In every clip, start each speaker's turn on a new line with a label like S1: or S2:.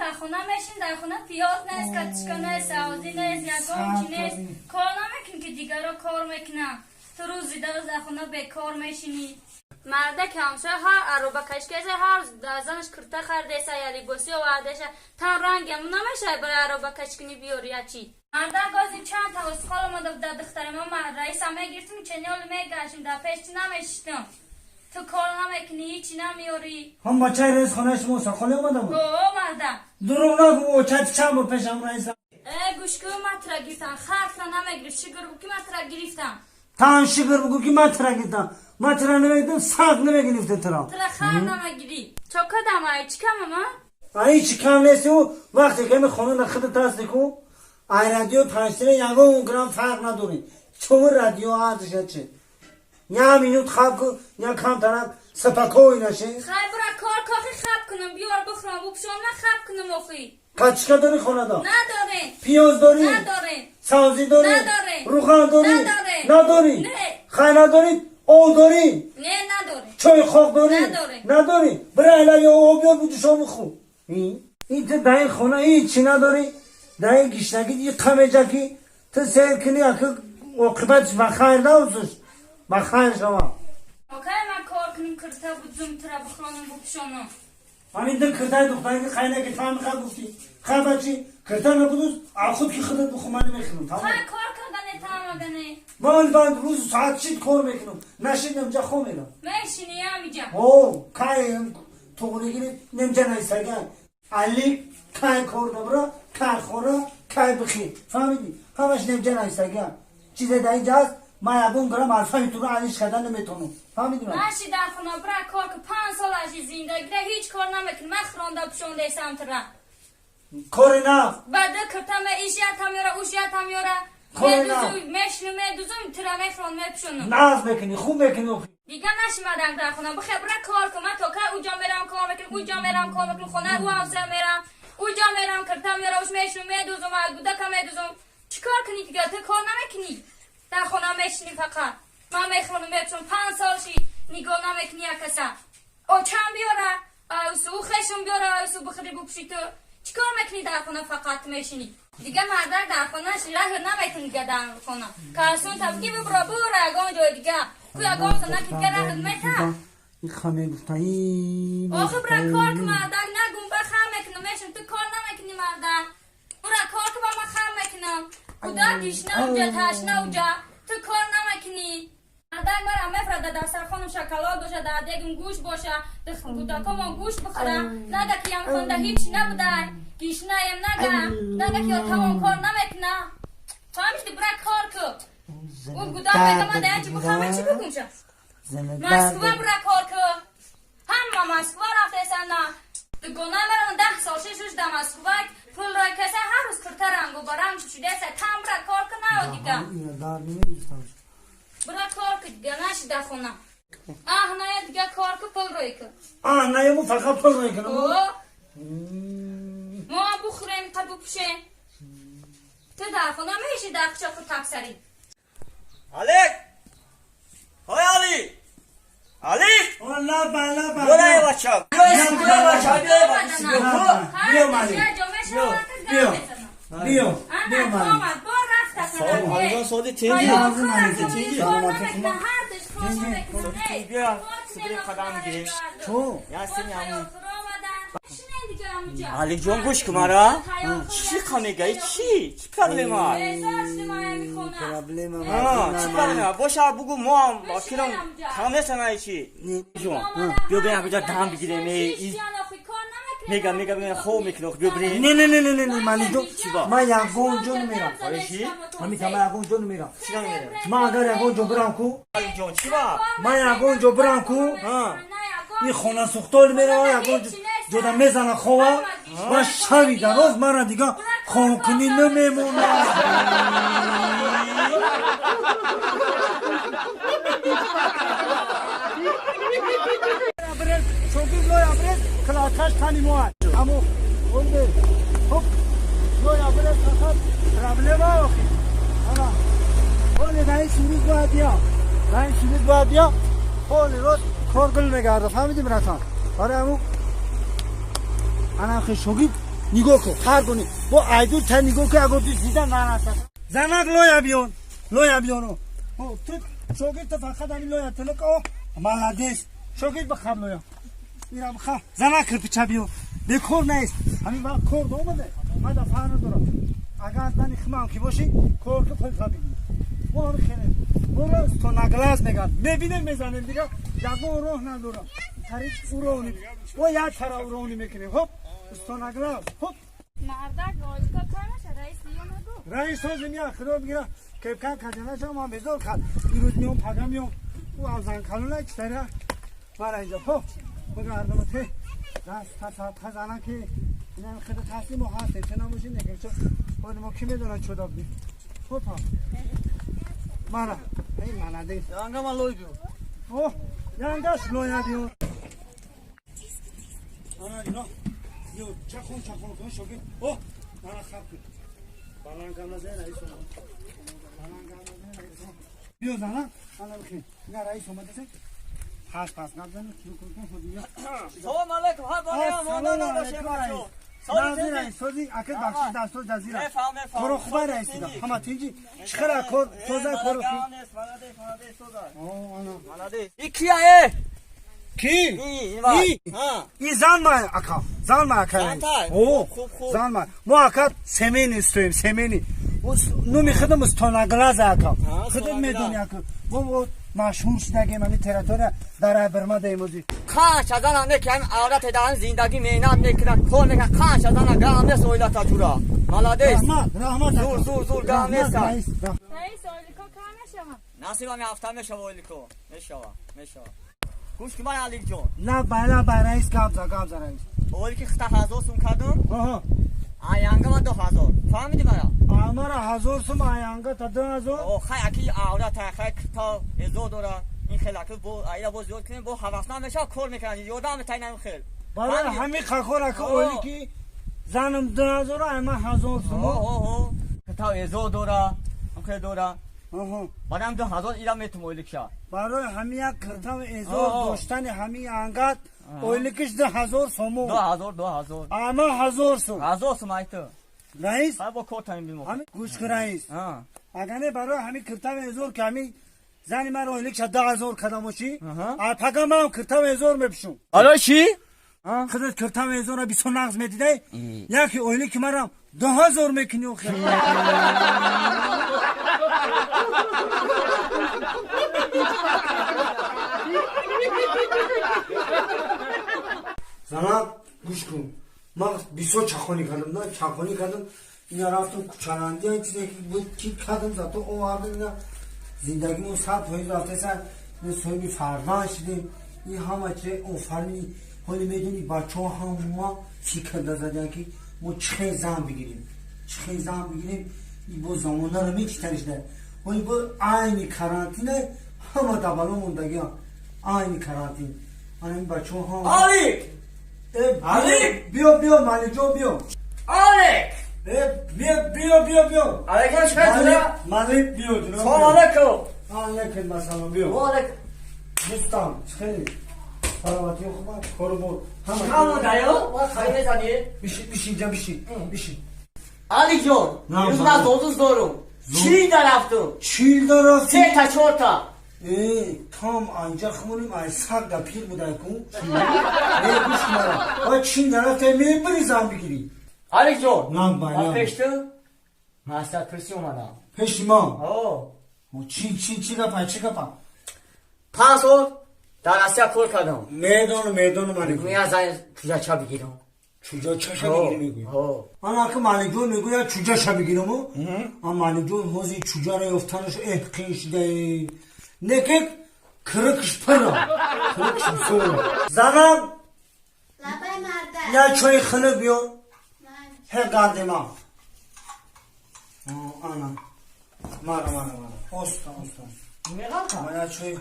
S1: дар хона мешин, дар хона пиёз нест, картошка нест, сабзӣ нест, ягон чи нест. Кор намекунӣ ки дигаро кор мекунанд. Ту рӯзи дароз дар хона бекор мешинӣ. Марда ки ҳамсоя ҳар ароба кашкеса, ҳар дар занаш курта харидеса я либоси овардеса, тан рангаму намешавад барои ароба кашкунӣ биёри я чӣ. Марда гози чанд та осқол омада буд дар духтари ма, раисам мегирифтум, чениёли мегаштем, дар пеш чӣ намешиштам. Ту кор намекунӣ, ҳичи намеёрӣ.
S2: Ҳам бачаи раис хонаи шумо сақолӣ омада буд?
S1: О, марда.
S2: Дурӯғ нагӯ, очати чанд бор пешам раиса.
S1: Э, гӯш кун, ман тура гирифтам, хар тура намегирифт, шукр буд ки ман тура гирифтам.
S2: Тан шукр бугӯ ки ман тура гирифтам. Ман тура намегирифтам, сақ намегирифтам тура.
S1: Тура хар намегирӣ. Чо кадам, ай чӣ камам, а?
S2: Ай чӣ кам нести ӯ, вақте ки ами хона худат ҳасти ку, ай радио панҷтира ягон грамм фарқ надорӣ. Чун радио ҳардиша чи? Я минут хаб ку, я камтарак спокой наши.
S1: Хай бура кор кохи хаб кунам, биёр бихӯрам, бупӯшонам, ман хаб кунам охи.
S2: Качка дорӣ хонада?
S1: Надорем.
S2: Пиёз дорӣ?
S1: Надорем.
S2: Сабзӣ дорӣ?
S1: Надорем.
S2: Рӯған дорӣ?
S1: Надорем.
S2: Надорӣ?
S1: Не.
S2: Хай надорӣ? Об дорӣ?
S1: Не, надорем.
S2: Чойи хок дорӣ?
S1: Надорем.
S2: Надорӣ? Бира ала ё об биёр будушо бихӯр. Ин ту дар ин хона ҳеҷ чӣ надорӣ? Дар ин гишнагӣ и қамеҷакӣ ту сер кунӣ, аки оқибатш ба хайр наусуш. Ба хайр шава.
S1: Окай ман кор кунам, кирта будзум, тура бихӯронам, бупӯшонам.
S2: Ҳамин ду киртаи духтараки хайнаки фаҳми хай гуфтӣ. Хай бачи, кирта набудуз, а худ ки худат бихӯр, ман намехӯрам. Тамом.
S1: Хай кор кардане тамагане.
S2: Ман банд рӯз соат шид кор мекунам. Нашид немҷа хо мерам.
S1: Мешинӣ ҳамиҷа.
S2: О, кай туғригири немҷа найсаган. Али кай кор набра, кай хора, кай бихир. Фаҳмидӣ? Ҳамаш немҷа найсаган. Чизе дар инҷа ҳаст, ман ягон грамм алфаи туро алиш кардан наметавонам. Фаҳмидӣ ман?
S1: Наши дар хона бира кор ку, 5 сол аши зиндагира ҳеҷ кор намекунӣ, ман хӯронда пӯшондаесам тура.
S2: Кори нав.
S1: Баъд кирта ме иш ятам ёра, уш ятам ёра.
S2: Кори нав.
S1: Медузум, мешину медузум, тура мехӯрон мепӯшонам.
S2: Наз мекунӣ, хуб мекунӣ.
S1: Дига нашимадам дар хона, бихе бира кор кун, ман то кай уҷо мерам кор мекунам, уҷо мерам кор мекунам, хонаи ӯ ҳамсоя мерам, уҷо мерам, кирта меёра, уш мешину медузум, гудака медузум. Чӣ кор кунӣ дига, ту кор намекунӣ? Дар хона мешинӣ фақат. Ман мехӯронам, мепӯшонам, 5 сол ши нигоҳ намекунӣ як каса. Очам биёра, айсу хешум биёра, айсу бихӯрӣ бупӯшӣ ту. Чӣ кор мекунӣ дар хона фақат мешинӣ? Дига мардак дар хона раҳ намекунӣ дига дар хона. Касун таб ки бибура, бура ягон ҷой дига. Ку ягон зана ки дига раҳ мета.
S2: Иха мегуфта, и
S1: Охи бура кор ку мардак, нагум ба хам мекунам, мешинам, ту кор намекунӣ мардак. Бура кор ку ба ман хам мекунам. Кудак гишна уҷа, ташна уҷа. Ту кор намекунӣ. Мардак мара мефрад дар дастархонам шоколад боша, дар дегим гӯшт боша, кӯдакомон гӯшт бихӯра. Нага ки ям хонда ҳеҷ набудай. Гишнаем нага. Нага ки тамом кор намекуна. Фаҳмидӣ, бура кор ку. Ӯ гудак мега ман дар чӣ бихӯрам, чӣ бигум ша? Москва бура кор ку. Ҳама Москва рафтесана. Дугона мераванд 10 сол шуш дар Москва пул рой каса ҳар рӯз курта рангу ба ранг шудеса там бура кор ку наё дига.
S2: Дар намегирифтам.
S1: Бура кор ку дига наши дар хона. Аҳ ная дига кор ку пул рой ку.
S2: А, наему фақат пул мекунам.
S1: О, мо бухӯрем, қа бупӯшем. Ту дар хона меши дар қучоқу таксарӣ.
S3: Алик! Ҳой Али! Алик!
S2: Лаба, лаба.
S3: Биё бача! Биё бача, биё бача!
S2: Биё, Малик. Биё. Биё. Биё, Малик.
S3: Алиҷон соди тинҷи. Биё, сибирем қадам мегирем.
S2: Чо?
S3: Я сини ҳамун. Алиҷон гӯш кун мара. Чӣ қа мегаи? Чӣ? Чӣ проблема?
S2: Проблема.
S3: Чӣ проблема? Боша бугу мо ҳам кирам кам нестан чи. Ҷон, биё бирем куҷа дам бигирем. Мега, мега, мега, хоб мекунам, биё бирем.
S2: Не, не, не, не, не, не, Малиҷон.
S3: Чӣ ба?
S2: Ман ягон ҷо намерам.
S3: Барои чӣ?
S2: Ҳамин ман ягон ҷо намерам.
S3: Чӣ намерам?
S2: Ман агар ягон ҷо бирам ку,
S3: Алиҷон, чӣ ба?
S2: Ман ягон ҷо бирам ку, ин хона сӯхтол мерава, ягон ҷода мезана хова, ва шаби дароз мара дига хонкунӣ намемонад. Клакаш тани мо аммо хоп лоя брез фақат проблема охи. Ана ҳоле дар ин сирӯз бояд бия, дар ин сирӯз бояд бия, ҳоли рост кор гул мегарда. Фаҳмидӣ, братан? Барои ҳамун ана хе шогирд нигоҳ кун ҳар гуни бо айдур та нигоҳ кун агар зида нарасад занак лоя биён лоя биён ту шогирд та фақат ҳамин лоя тилик о молодец шогирд бихаб лоя ира бихаб занак кирпича биён бекор нест ҳамин вақт кор омаде ман дафъа надорам агар зани химам ки бошӣ кор ки пул бигирӣ мо ҳамин хеле моро стонаглаз мегӯянд мебинем мезанем дига ягон роҳ надорам тариқ уровни мо як тара уровни мекунем хоп стонаглаз хоп
S1: мардак ойлика кай меша раис ё нагу
S2: раис ҳозир меяд худо бигира кепкан каҷанаша ман безор кард ирӯз меом пага меом ӯ авзанкалуна читара мара инҷа хоп бигардама те даст та зана ки инам хида таслим мо ҳастем ча набошем некем ҳоли мо ки медонад чо дабдем хопа мара эй молодец
S3: янга ман лой биё
S2: о янгаш лоя биё ана ино ё чахон чахон кун шогирд о мара хаб кун баланд кам назай раис омад баланд кам назай раис омад биё зана ана бихе ина раис омадаса пас пас набзани кун кун худ биё
S3: салом алейкум ҳа болаям монда набошем бачо
S2: сози акр бахшиш дастор ҷазира коро хубай раис дига ҳама тинҷи чихара кор тоза коро
S3: и кия э
S2: ки и зан ма ака зан ма ака о зан ма мо ака семени стоим семени номи худам стонаглаза ака худат медони ака мо машҳур шудагем ҳамин территория дар айбирма даимозӣ
S3: қанча занам не ки ҳамин авлате дар ҳамин зиндагӣ меҳнат мекунад кор мекунад қанча зана гам нест оилата ҷура молодец
S2: раҳмат раҳмат
S3: зур зур зур гам нест
S1: раис ойлико кай мешавад
S3: насибам ҳафта мешава ойлико мешава мешава гӯш ки ман аликҷон
S2: лабай лабай раис гап за гап за раис
S3: ойлики хита 1000 сум кардум аянга ма 2000 фаҳмидӣ мара
S2: амара 1000 сум аянга та 2000
S3: о хай аки авлата хай то эзо дора ин хел аки бо айра бо зиёд кунем бо ҳавасманд мешава кор мекунад ёдам метайнам ин хел
S2: барои ҳамин қахор аки ойлики занам 2000 ама 1000 сум
S3: то эзо дора хел дора барам 2000 ира метум ойликша
S2: барои ҳамин як киртав эзор доштани ҳамин ангат ойликиш 2000 сум
S3: 2000 2000
S2: ама 1000 сум
S3: 1000 сум айту
S2: раис
S3: бо кор таъмин бимо
S2: ҳамин гӯш кун раис агар не барои ҳамин киртав эзор ки ҳамин зани маро ойликша 2000 кардам бошӣ пага манам киртав эзор мепӯшум
S3: барои чӣ
S2: худат киртав эзора бисёр нағз медидай яке ойлики марам 2000 мекунӣ охир занак гӯш кун ман бисёр чахонӣ кардам на чахонӣ кардам ина рафтам кучаландия чизе буд ки кардам зато овардам ина зиндагимон 100% рафтеса соҳиби фарзанд шудем ин ҳама чизе офарини ҳоли медони бачаҳо ҳама фикр назадиям ки мо чӣ хел зан бигирем чӣ хел зан бигирем и бо замонаро мечитаришда ҳоли бо айни карантина ҳама дабало мондагиам айни карантин ана ин бачаҳо ҳама
S3: алик алик
S2: биё биё маликҷон биё
S3: алик
S2: биё биё биё биё
S3: алейкум чӣ
S2: малик биё
S3: салом алейкум
S2: алейкум ассалом биё дӯстам чӣ хеле саломатӣ хуб кору бор
S3: ҳама даё ва хай мезанӣ
S2: бишин бишин ҷа бишин бишин
S3: аликҷон имрӯз ман зодуз дорум 40 рафтум
S2: 40 рафтум
S3: се та чорта
S2: там анҷа хмоним ай саг да пир будай кун не гӯш мара ва чин рафта мебири зан бигирӣ
S3: аликҷон
S2: ман
S3: пешти маслиҳат пурсӣ омадам
S2: пеши ма чин чин чи гапа чи гапа
S3: 5 сол дар Россия кор кардам
S2: медонам медонам
S3: мегӯяд зан чӯҷача бигирам
S2: чӯҷачаша бигирӣ мегӯяд ман ака маликҷон мегӯяд чӯҷаша бигирам ман маликҷон ҳозир чӯҷаро ёфтанаш эҳ қиин шудаи неки кирикш пира кирикш бисёр занам як чои хунук биё ҳе гардема ана мара мара мара оста оста ман як чои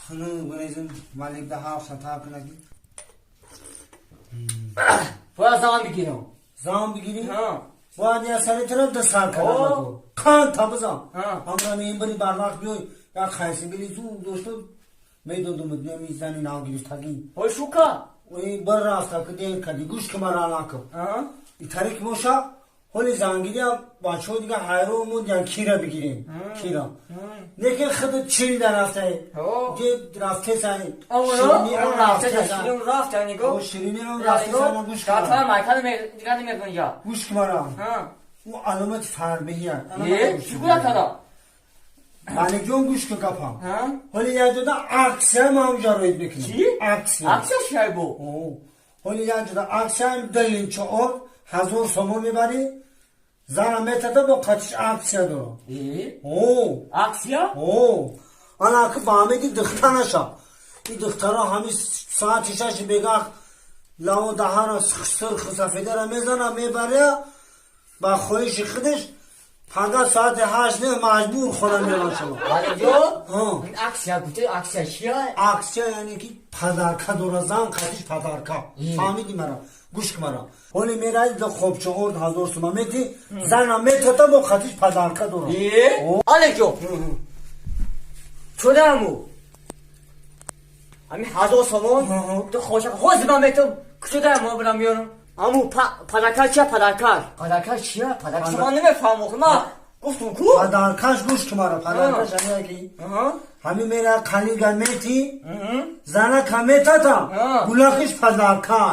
S2: хунук бирезим малик да ҳафт сатар кунаки
S3: бояд зан бигирам
S2: зан бигирӣ бояд як сари тараф да сар кардам қанд та бизан ҳамра мебари барвақт биёй як хайсигили зуд дошта медодум мизани нав гирифтагӣ
S3: ой шука
S2: ой бар рафта ки дер кардӣ гӯш ки мара накун Итари ки боша, ҳоли зангириам бачаҳо дига ҳайрон мондиян, кира бигирем, кира. Лекин худ чирида рафтаи. Ҷе рафтесай. Ширинирам рафтесай, гӯш гӯш ки мара. Ӯ аломати фарбеҳия. Маликҷон, гӯш кун гапам. Ҳоли як ҷода аксия ман уҷа роид мекунам. Аксия.
S3: Аксия чия бу?
S2: Ҳоли як ҷода аксия 2 линча орд 1000 сомон мебарӣ, зана метада, бо қатиш аксия дорам.
S3: Аксия?
S2: Ана ки фаҳмиди, духта наша. И духтара ҳами соати 6 бегах лаво даҳана сирху сафедара мезана, мебаря, ба хоҳиши худаш пага соати 8 не маҷбур хона меран шумо.
S3: Аксия гуфти, аксия чия?
S2: Аксия яъне ки подарка дора, зан қатиш подарка. Фаҳмиди мара? Гӯш ки мара. Ҳоли мераи да хобча орд 1000 сума мети, зана метота, бо қатиш подарка дора.
S3: Алиҷо, чудаму ҳами 1000 сомон ту хоша ҳозир ман метом, кушодаам, бирам меёрам. Аму подарка чия, подарка? Подарка чия, подарка? Ман намефаҳмам, ма гуфтум ку.
S2: Подаркаш, гӯш ки мара, подаркаш ҳамия ки ҳами мера қалига мети, занака метата, гулахиш подарка.